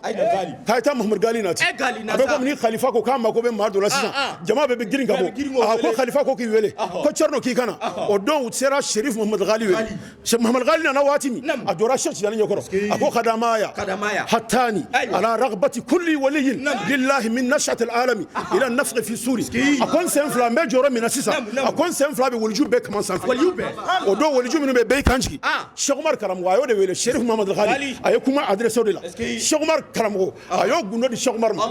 k'a ye taa Mohamed Ghali nati. A bɛ komi ni khalifa ko k'a mako bɛ maa dɔ la sisan, jama bɛɛ bɛ girin ka bɔ. A ko khalifa ko k'i wele ko Thierno k'i ka na. O don u sera Chérif Mohamed Ghali wele. Cheikh Mohamed Ghali nana waati min, a jɔra Cheikh Tidiane ɲɛkɔrɔ, a ko kadamaya hattani ala ragbati kulli waliyin lillahi min nashati alalami ila nafqi fi suri. A ko n sen fila n bɛ jɔyɔrɔ min na sisan, a ko n sen fila bɛ waliju bɛɛ kaman sanfɛ. O don waliju minnu bɛ bɛɛ y'i kan jigin. Cheikh Umar karamɔgɔ a y'o de wele Chérif Mohamed Ghali, a ye kuma adressé o de la. Cheikh Umar karamɔgɔ a y'o gundo di Cheikh Umar ma,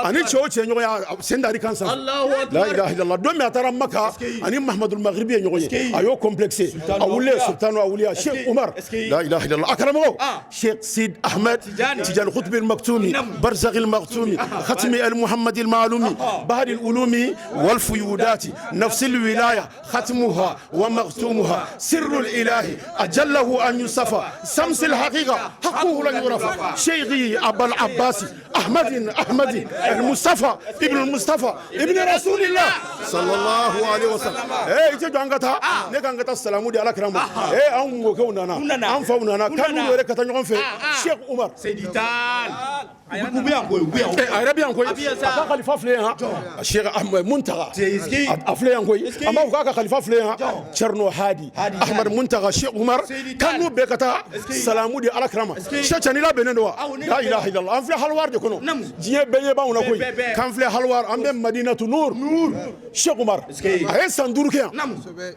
ani cɛ o cɛ ɲɔgɔn ye sen dar'i kan sanfɛ. La ilaha illallah. Don min a taara Maka ani Mahamadul Maghribi ye ɲɔgɔn ye, a y'o complexé, a wulilen sultanu awliya Cheikh Umar la ilaha illallah. A karamɔgɔ Cheikh Sid Ahmed Tidiane Qutb al Maktoumi Barzakh al Maktoumi Khatmi al Muhammad al Ma'lumi Bahri al Ulumi wal Fuyudati Nafs al Wilaya Khatmuha wa Maktoumuha Sirru al Ilahi Ajallahu an Yusafa Sams al Haqiqa Haqquhu lan yurafa Cheikhi Abal Abbasi Ahmad Ahmad al Mustafa Ibn al Mustafa Ibn Rasulillah sallallahu alaihi wasallam. I tɛ jɔ an ka taa, ne ka an ka taa salamu di Ala kira ma. Anw mɔkɛw nana, an faw nana, k'an n'u yɛrɛ ka taa ɲɔgɔn fɛ. Cheikh Umar Seydi Tall a yɛrɛ bɛ yan koyi, a ka khalifa filɛ yan, Cheikh Ahmed Muntaga a filɛ yan koyi, an b'a fɔ k'a ka khalifa filɛ yan, Thierno Hadi Ahmed Muntaga Cheikh Umar, k'an n'u bɛɛ ka taa salamu di Ala kira ma. Cheikh Tidiane labɛnnen don wa? La ilaha illallah. An filɛ halwar de kɔnɔ, diɲɛ bɛɛ ɲɛ b'anw na koyi, k'an filɛ halwar, an bɛ Madinatu Nur. Cheikh Umar a ye san 5 kɛ yan.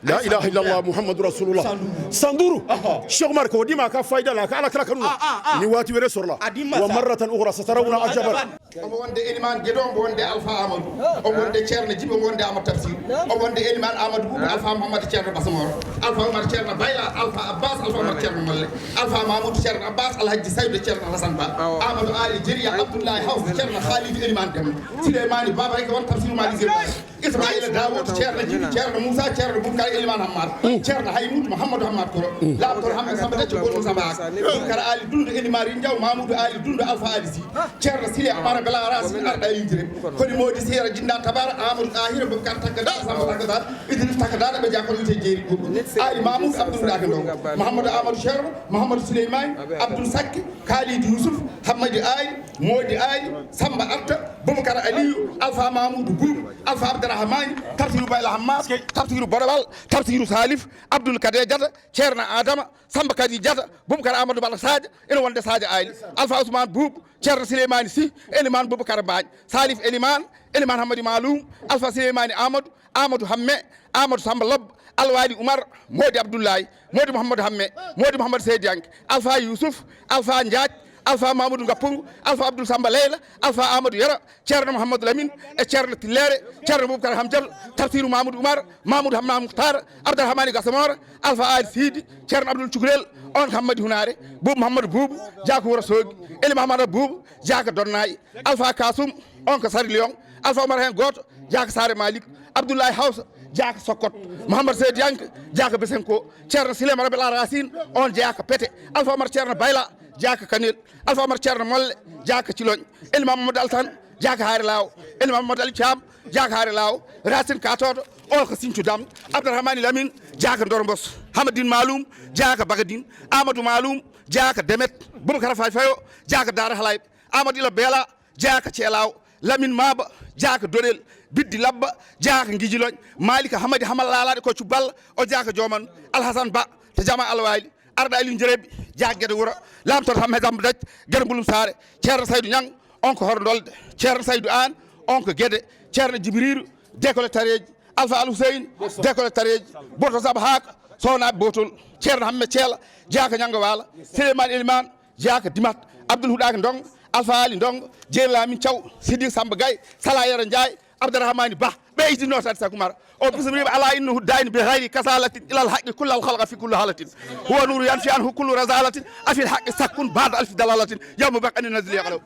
La ilaha illallah Muhammadu Rasulullah. San 5 Cheikh Umar k'o d'i ma a ka fayida la, a ka Ala kira kanu la, ni waati wɛrɛ sɔrɔla wa marratan ukhra satarawna ajaban. Omo wonde Eliman Gueɗo, omo wonde Alpha Amadou, omo wonde Ceerno Djiby, omo wonde Amadou Tafsir, omo wonde Eliman Amadou Boubou, Alpha Mouhamadou Ceerno Basamoro, Alpha Oumar Ceerno Bayla, Alpha Abbas, Alpha Oumar Ceerno Molle, Alpha Mamoudou Ceerno Abbas, Alhaji Saydou Ceerno Alassane Ba, Amadou Ali Djeria, Abdoulaye Hawsa Ceerno Khalidou Eliman Demba, Souleymani Baba Eka won Tafsir Mali Zirba, Ismaïla Dawoud Ceerno Djiby, Ceerno Moussa Ceerno Boubacar Eliman Hammad, Ceerno Haymoudou Mouhamadou Hammad Koro, Lamtor Hamad Samba Dacce Goto Samba Ak, Boubacar Ali Dundu Elimari Ndiaw, Mamoudou Ali Dundu Alpha Ali Sy, Ceerno Sile Amara Bela Aras arɗa yidire koni modi sera jinda tabara Amadou Ahira Boubacar Takada Samba Takada Idriss Takada ɓe jakon wiyete jeeri goɗɗum Ali Mamoudou Abdoul Dake Ndongo Mouhamadou Amadou Ceerno Mouhamadou Souleymane Abdoul Sakke Kalidou Youssouf Hammadi Ali Modi Ali Samba Atta Boubacar Aliou Alpha Mamoudou Boubou Alpha Abdourahmane Tafsirou Bayla Hammad Tafsirou Borowal Tafsirou Salif Abdoul Kade Diata Ceerno Adama Samba Kadi Diata Boubacar Amadou Bala Sadio ene wonde Sadio Ali Alpha Ousmane Boubou Ceerno Souleymane Sy Eliman Boubacar Bagne Salif Eliman Eliman Hamadi Maloum Alpha Souleymane Amadou Amadou Hamme Amadou Samba Lob Alwali Oumar Modi Abdoulaye Modi Mouhamadou Hamme Modi Mouhamadou Seydi Yanke Alpha Youssouf Alpha Ndiath Alpha Mamadou Gappungu, Alpha Abdoul Samba Leyla, Alpha Amadou Yero, Ceerno Mouhamadou Lamine e Ceerno Tillere, Ceerno Boubacar Hamdiatou, Tafsirou Mamadou Oumar, Mamadou Hamma Mouhtar, Abdourahmani Gassamora, Alpha Ali Sidi, Ceerno Abdoul Cukalel, on Hammadi Hunare, Boubou Mouhamadou Boubou, Diako Wuro Sogi, Eli Mahamadou Boubou, Diaka Donnayi, Alpha Kassoum, on ko Sari Lion, Alpha Oumar hen goto, Diaka Sare Malik, Abdoulaye Hawsa, Diaka Sokot, Mouhamadou Seydou Yanke, Diaka Besenko, Ceerno Silema Rabel Racine, on Diaka Pete, Alpha Omar Ceerno Bayla, Diaka Kanel, Alpha Omar Ceerno Molle, Diaka Thilogne, Elima Mamadou Altan, Diaka Haare Law, Elima Mamadou Ali Thiam, Diaka Haare Law, Racine Katoto, on ko Sinthiou Dam, Abdourahmani Lamine, Diaka Ndorombos, Hamadine Maloum, Diaka Bagadine, Amadou Maloum, Diaka Demet, Boubacar Faye Fayo, Diaka Dara Halayɓe, Amadou Ila Bela, Diaka Thielaw, Lamine Maba, Diaka Dorel, Biddi Labba, Diaka Guijiloñ, Malika Hamadi Hamal Lalaɗe ko Cubbal, o Diaka Joman, Alhassane Ba, to Jama Alwali, Arɗa Aliou Jereɓe, Diaka Gueɗe Wuuro, lamtoto Hammed Samba Dac, Gueɗe Mbulum Sare, Ceerno Saydou Niang, on ko Horndolde, Ceerno Saydou Anne, on ko Gueɗe, Ceerno Djibriru, décolle tareji, Alpha Al Hussein, décolle tareji, Borto Samba Haka, Sownaɓe Botol, Ceerno Hamme Thiela, Diaka Ñanga Wala, Souleymane Elimane, Diaka Dimat, Abdoul Huɗaka Ndongo, Alpha Ali Ndongo, Dieng Lamine Thiaw, Sidik Samba Gaye, Sala Yero Ndiaye, Abdourahmani Ba, ɓeydino tati Sakumara o bismima ala innahu dayni bi hayri kasalatin ilal haqqi kullal khalqa fi kulli halatin huwa nuru yanfi anhu kullu razalatin afil haqqi sakkun ba'da alfi dalalatin yawma baqani nazli yaqlaw.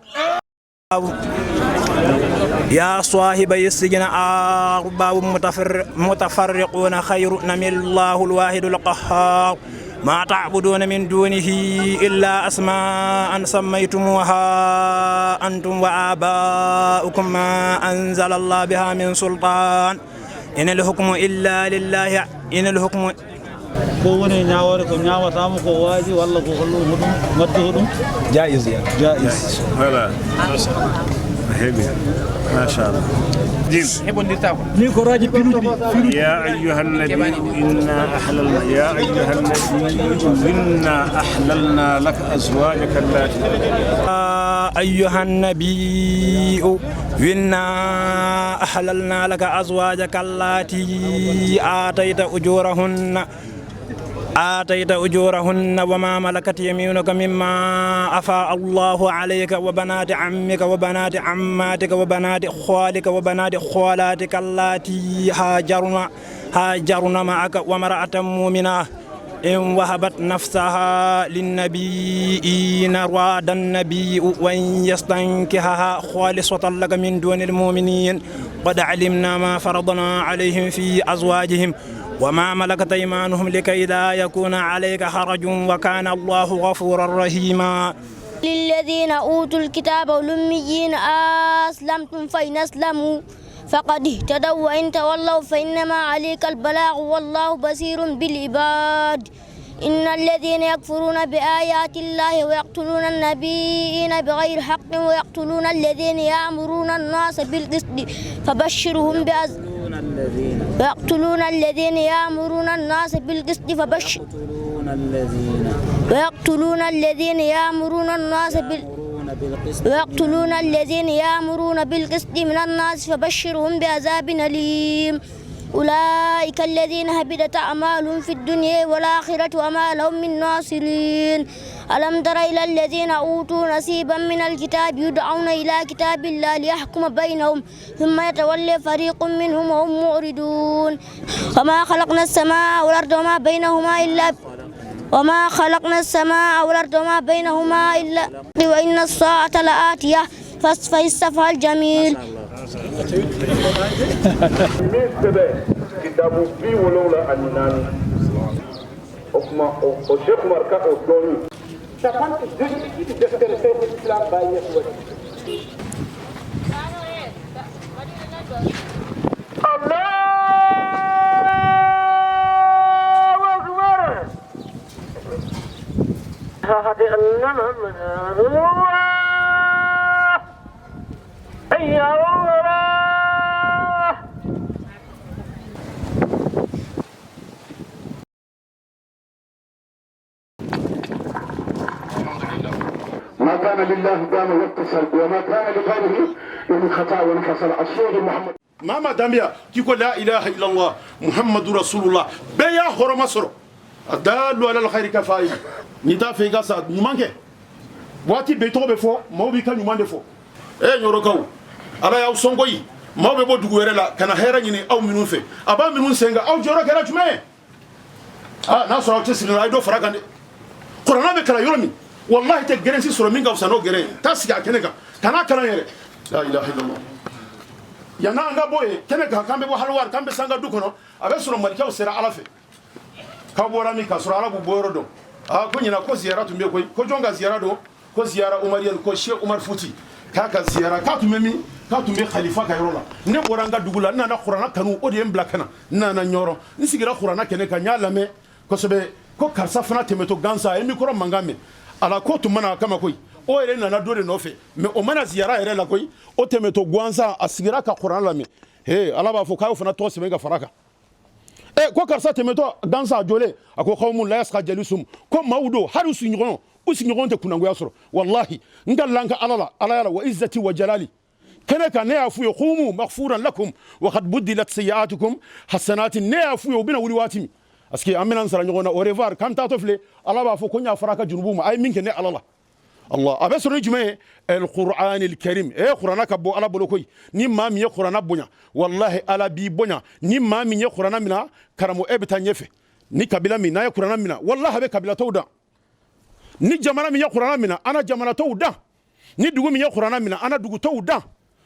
يا صاحبي السجن أرباب متفرقون خير أم الله الواحد القهار ما تعبدون من دونه إلا أسماء سميتموها أنتم وآباؤكم ما أنزل الله بها من سلطان إن الحكم إلا لله إن الحكم ko woni ñaawore ko ñaawatama ko waaji walla ko hollum hoɗum wadde hoɗum jaiz ya jaiz voilà heeɓi machallah jim heɓondirta ko ni ko raji piluji ɗi ya ayuha nnabiyu inna ahlalna ya ayuha nnabiyu inna ahlalna laka azwajaka allati أيها النبي إنا أحللنا لك أزواجك اللاتي آتيت أجورهن وما ملكت يمينك مما أفاء الله عليك وبنات عمك وبنات عماتك وبنات خالك وبنات خالاتك اللاتي هاجرن معك وامرأة مؤمنة إن وهبت نفسها للنبي إن أراد النبي وإن يستنكحها خالصة لك من دون المؤمنين قد علمنا ما فرضنا عليهم في أزواجهم وما ملكت أيمانهم لكي لا يكون عليك حرج وكان الله غفورا رحيما. للذين أوتوا الكتاب والأميين أسلمتم فإن أسلموا فقد اهتدوا وإن تولوا فإنما عليك البلاغ والله بصير بالعباد. إن الذين يكفرون بآيات الله ويقتلون النبيين بغير حق ويقتلون الذين يأمرون الناس بالقسط فبشرهم ويقتلون الذين يأمرون الناس بالقسط فبشر ويقتلون الذين يأمرون الناس ويقتلون الذين يأمرون بالقسط من الناس فبشرهم بعذاب أليم. أولئك الذين هبطت أعمالهم في الدنيا والآخرة وما لهم من ناصرين. ألم تر إلى الذين أوتوا نصيبا من الكتاب يدعون إلى كتاب الله ليحكم بينهم ثم يتولى فريق منهم وهم معرضون. وما خلقنا السماء والأرض وما بينهما إلا وما خلقنا السماء والأرض وما بينهما إلا وإن الساعة لآتية فاصفح الصفح الجميل. Min sɛbɛn kitabu 74 o kuma o Cheikh Umar ka o dɔɔni 52 deftere Cheikhul Islam Baye Niass waɗi. Allahu akbar. أشهد أن محمدا رسول الله. حي على الصلاة. ما كان لله دام واتصل وما كان لغيره انقطع وانفصل. الشيخ محمد mama dambiya k'i ko la ilaha illallah muhammadu rasulullah bɛɛ y'a hɔrɔma sɔrɔ a dalu ala alkhairi ka fa'il n'i t'a fɛ i ka sa ɲuman kɛ Waati bɛɛ tɔgɔ bɛ fɔ, maaw b'i ka ɲuman de fɔ. E Ɲɔrɔkaw, Ala y'aw sɔn koyi. Maaw bɛ bɔ dugu wɛrɛ la ka na hɛrɛ ɲini aw minnu fɛ, a b'a minnu sen kan, aw jɔyɔrɔ kɛra jumɛn ye? Aa, n'a sɔrɔ aw tɛ siri, a ye dɔ fara kan dɛ. Kuranɛ bɛ kalan yɔrɔ min, walahi tɛ gɛrɛnsi sɔrɔ min ka fisa n'o gɛrɛn ye. Taa sigi a kɛnɛ kan, kan'a kalan yɛrɛ. La ilaha illallah. Yan'an ka bɔ yen kɛnɛ kan, k'an bɛ bɔ haliwari, k'an bɛ s'an ka du kɔnɔ, a bɛ sɔrɔ malikɛw sera Ala fɛ. K'aw bɔra min, k'a sɔrɔ Ala b'u bɔ yɔrɔ dɔn. Aa, ko ɲinan ko ziyara tun bɛ yen koyi. Ko jɔn ka ziyara don? Ko ziyara umariyɛni, ko Cheikh Umar Futi k'a ka ziyara. K'a tun bɛ min? K'a tun bɛ khalifa ka yɔrɔ la. Ne bɔra n ka dugu la, n nana kuranna kanu, o de ye n bila ka na. N nana Ɲɔrɔ, n sigira kuranna kɛnɛ kan, n y'a lamɛn kosɛbɛ. Ko karisa fana tɛmɛtɔ gansan, a ye mikɔrɔ mankan mɛn. Ala ko tun mana a kama koyi. O yɛrɛ nana dɔ de nɔfɛ, mais o mana ziyara yɛrɛ la koyi. O tɛmɛtɔ gansan, a sigira ka kuranna lamɛn. He, Ala b'a fɔ k'a y'o fana tɔgɔ sɛbɛn ka fara kan. E ko karisa tɛmɛtɔ gansan, a jɔlen, a ko qawmun la yasqa jalisuhum, ko maaw don, hali u sigiɲɔgɔn, u sigiɲɔgɔn tɛ kunnangoya sɔrɔ. Wallahi, n ka lan ka Ala la, Ala yala wa izzati wa jalali kɛnɛ kan, ne y'a f'u ye qumu maghfuran lakum wa qad buddilat sayyi'atukum hasanatin. Ne y'a f'u ye u bɛna wuli waati min, parce que an bɛna n sara ɲɔgɔn na, au revoir, k'an taatɔ filɛ. Ala b'a fɔ ko n y'a fara ka junubu ma, a ye min kɛ ne Ala la. Allah, a bɛ sɔrɔ ni jumɛn ye? Alquran alkarim. E kuranna ka bɔ Ala bolo koyi. Ni maa min ye kuranna bonya, wallahi Ala b'i bonya. Ni maa min ye kuranna mina, karamɔgɔ, e bɛ taa ɲɛfɛ. Ni kabila min n'a ye kuranna mina, wallahi a bɛ kabila tɔw dan. Ni jamana min ye kuranna mina, ana jamana tɔw dan. Ni dugu min ye kuranna mina, ana dugu tɔw dan.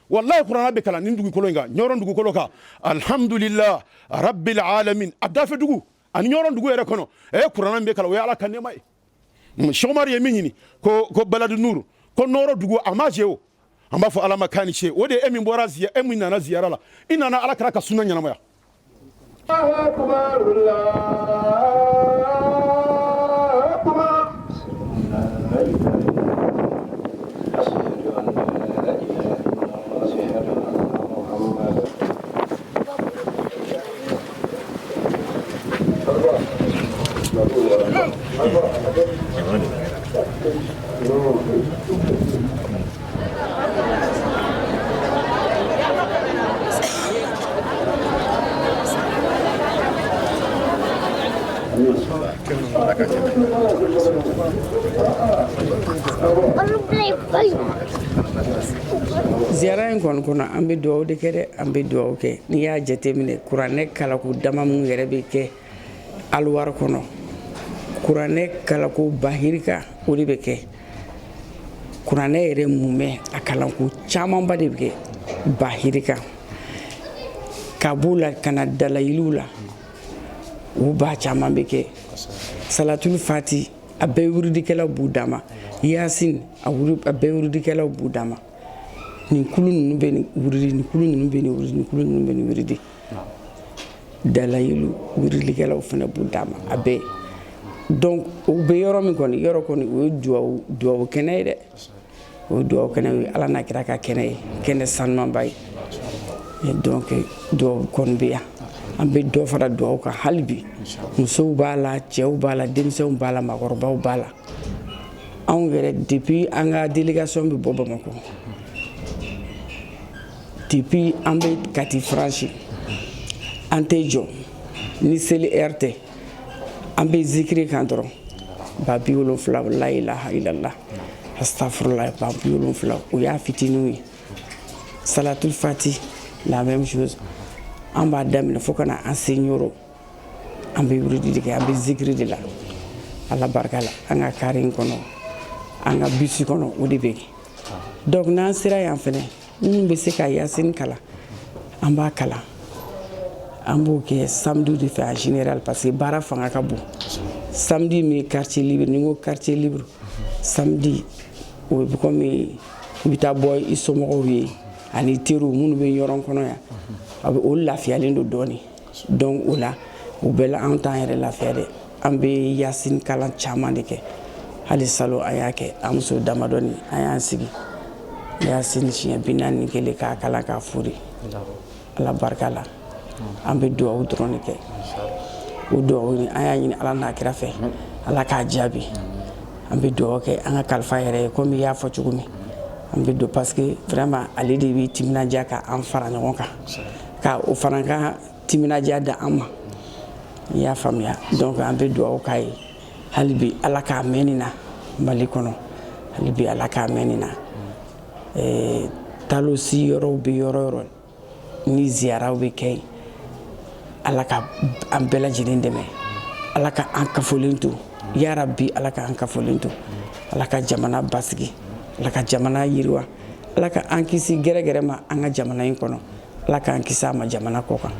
Wallahi kuranna bɛ kalan nin dugukolo in kan, Ɲɔrɔn dugukolo kan. Alhamdulillah rabbil alamin. A dafɛ dugu ani Ɲɔrɔn dugu yɛrɛ kɔnɔ, ɛ, kuranna min bɛ kalan, o ye Ala ka nɛɛma ye. Cheikh Umar ye min ɲini, ko baladu nuru, ko nɔɔrɔ dugu, a ma jɛ o. An b'a fɔ Ala ma k'a ni ce. O de ye e min bɔra ziya, e min nana ziyara la, i nana Ala kira ka sunna ɲɛnamaya. Ziyara in kɔni kɔnɔ, an bɛ dugawu de kɛ dɛ, an bɛ dugawu kɛ. N'i y'a jateminɛ, kuranɛ kalanko dama min yɛrɛ bɛ kɛ aliwari kɔnɔ, kuranɛ kalanko bahirika, o de bɛ kɛ. Kuranɛ yɛrɛ mumɛ, a kalanko camanba de bɛ kɛ bahirika. Ka b'o la ka na dalayiliw la, o ba caman bɛ kɛ. Salatul fati, a bɛɛ wuridikɛlaw b'u dama. Yasin, a bɛɛ wuridikɛlaw b'u dama. Nin kulu ninnu bɛ nin wuridi, nin kulu ninnu bɛ nin wuridi, nin kulu ninnu bɛ nin wuridi. Dalayilu wuridilikɛlaw fana b'u dama, a bɛɛ. Donc o bɛ yɔrɔ min kɔni, yɔrɔ kɔni, o ye duwawu kɛnɛ ye dɛ. O ye duwawu kɛnɛ ye, Ala n'a kira ka kɛnɛ ye, kɛnɛ sanumanba ye. Donc duwawu kɔni bɛ yan. An bɛ dɔ fara duwawu kan hali bi. Musow b'a la, cɛw b'a la, denmisɛnw b'a la, maakɔrɔbaw b'a la. Anw yɛrɛ, depuis an ka délégation bɛ bɔ Bamakɔ, depuis an bɛ Kati franchi, an tɛ jɔ ni seli heure tɛ. An bɛ zikiri kan dɔrɔn, 70,000, la ilaha illallah, astafurlah, 70,000, o y'a fitininw ye. Salatul fati, la même chose. An b'a daminɛ fo ka na an se Ɲɔrɔ, an bɛ wurudi de kɛ, an bɛ zikiri de la. Ala barika la, an ka car in kɔnɔ, an ka bus kɔnɔ, o de bɛ kɛ. Donc n'an sera yan fɛnɛ, minnu bɛ se ka yasin kalan, an b'a kalan. An b'o kɛ samedi de fɛ en général, parce que baara fanga ka bon samedi min ye quartier libre. Ni n ko quartier libre, samedi, o bɛ komi i bɛ taa bɔ i somɔgɔw ye ani teriw minnu bɛ ɲɔrɔn kɔnɔ yan, a bɛ olu lafiyalen don dɔɔnin. Donc o la, o bɛɛ la, an t'an yɛrɛ lafiya dɛ. An bɛ yasin kalan caman de kɛ. Hali salon, an y'a kɛ, an muso damadɔni, an y'an sigi yasin siɲɛ 41 k'a kalan k'a fori. Ala barika la, an bɛ duwawu dɔrɔn de kɛ. O duwawu ni an y'a ɲini Ala n'a kira fɛ, Ala k'a jaabi. An bɛ duwawu kɛ an ka kalifa yɛrɛ ye, komi i y'a fɔ cogo min. An bɛ don parce que vraiment ale de bɛ timinadiya ka an fara ɲɔgɔn kan, ka o fana ka timinadiya da an ma, i y'a faamuya. Donc an bɛ duwawu k'a ye hali bi, Ala k'a mɛn nin na Mali kɔnɔ. Hali bi Ala k'a mɛn nin na. Talosi yɔrɔw bɛ yɔrɔ yɔrɔ ni ziyaraw bɛ kɛ yen, Ala ka an bɛɛ lajɛlen dɛmɛ, Ala ka an kafolen to, yarabi Ala ka an kafolen to, Ala ka jamana basigi, Ala ka jamana yiriwa, Ala ka an kisi gɛrɛgɛrɛ ma an ka jamana in kɔnɔ, Ala k'an kisi a ma jamana kɔ kan.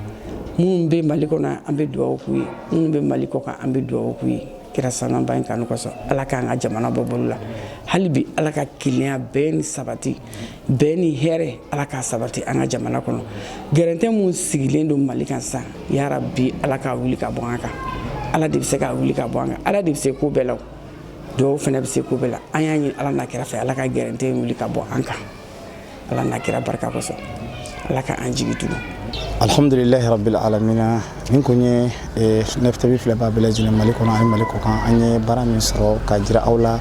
Minnu bɛ Mali kɔnɔ, an bɛ dugawu k'u ye, minnu bɛ Mali kɔ kan, an bɛ dugawu k'u ye kira sanuba in kanu kosɔn. Ala k'an ka jamana bɔ bolo la. Hali bi Ala ka kelenya, bɛn ni sabati, bɛn ni hɛrɛ, Ala k'a sabati an ka jamana kɔnɔ. Gɛrɛntɛ mun sigilen don Mali kan sisan, yarabi Ala k'a wuli ka bɔ an kan. Ala de bɛ se k'a wuli ka bɔ an kan, Ala de bɛ se ko bɛɛ la, o dugawu fana bɛ se ko bɛɛ la. An y'a ɲini Ala n'a kira fɛ, Ala ka gɛrɛntɛ in wuli ka bɔ an kan, Ala n'a kira barika kosɔn. Ala ka an jigi tugu. Alhamdulilahi rabbil alamina. Nin kun ye Nef TV filɛbaa bɛɛ lajɛlen, Mali kɔnɔ ani Mali kɔ kan, an ye baara min sɔrɔ ka jira aw la,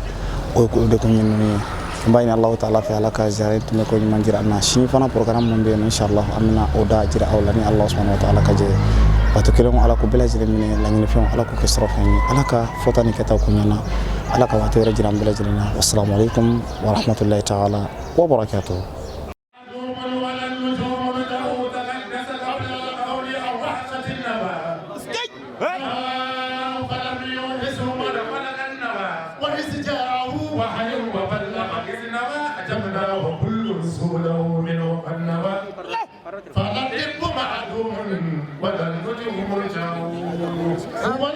o de kun ye ninnu ye. An b'a ɲini Alahu taala fɛ, Ala ka ziyara tun bɛ ko ɲuman jira an na. Sini fana, programme mun bɛ yen, inshallah an bɛna o da jira aw la ni Allah subhanahu wa taala ka jɛ. Bato kelen, Ala k'o bɛɛ lajɛlen minɛ. Laɲinifɛnw, Ala k'o kɛ sɔrɔ fɛn ye. Ala ka fɔta ni kɛtaw ko ɲɛna. Ala ka waati wɛrɛ jira an bɛɛ lajɛlen na. Wassalamu alaikum wa rahmatullahi taala wa barakatuh. فلا الطب معدوم ولا النجوم مرجع. هو